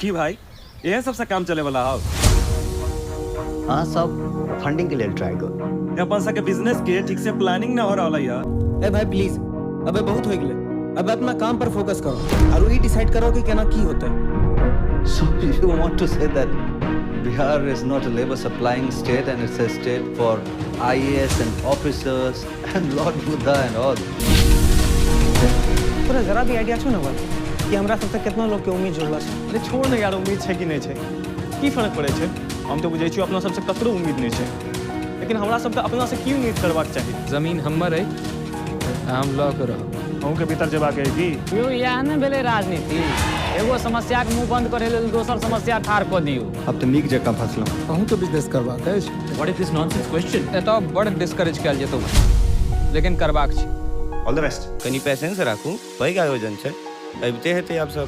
की भाई, इहे सबसे काम चले वाला हौ? अहाँ सब फंडिंग के लेल ट्राई करू। अपन सबके बिजनेस के ठीक से प्लानिंग ना हो रहल है। ए भाई, प्लीज, अबे बहुत हो गेलै। अब अपना काम पर फोकस करो और ई डिसाइड करो कि केना की होतै। So you want to say that Bihar is not a labor supplying state and it's a state for IAS and officers and Lord Buddha and all? तोरा जरा भी आइडिया छौ ने बल कि हमरा सबसे कितना लोग के उम्मीद जुड़ल छै? अरे छोड़ ने यार, उम्मीद छै कि नहि छै, की फर्क पड़ै छै? हम तऽ बुझै छियौ, अपना सबसँ ककरो उम्मीद नहि छै, लेकिन हमरा सबके अपना से की उम्मीद करबाक चाही? जमीन हमर अइ आ हम लऽ के रहब। अहूँके भीतर जेबाक अइ की? यौ, इएह ने भेलै राजनीति। एगो समस्याके मुंह बंद करै लेल दोसर समस्या ठाढ़ कऽ दियौ। आब तऽ नीक जकाँ फसलहुँ। अहूँके बिजनेस करबाक अछि? What is this nonsense question? एतऽ बड़ डिस्करेज कयल जेतौ, लेकिन करबाक छै। All the best. कनि पेशेंस राखू, पैघ आयोजन छै, अबिते हेतै आब सब।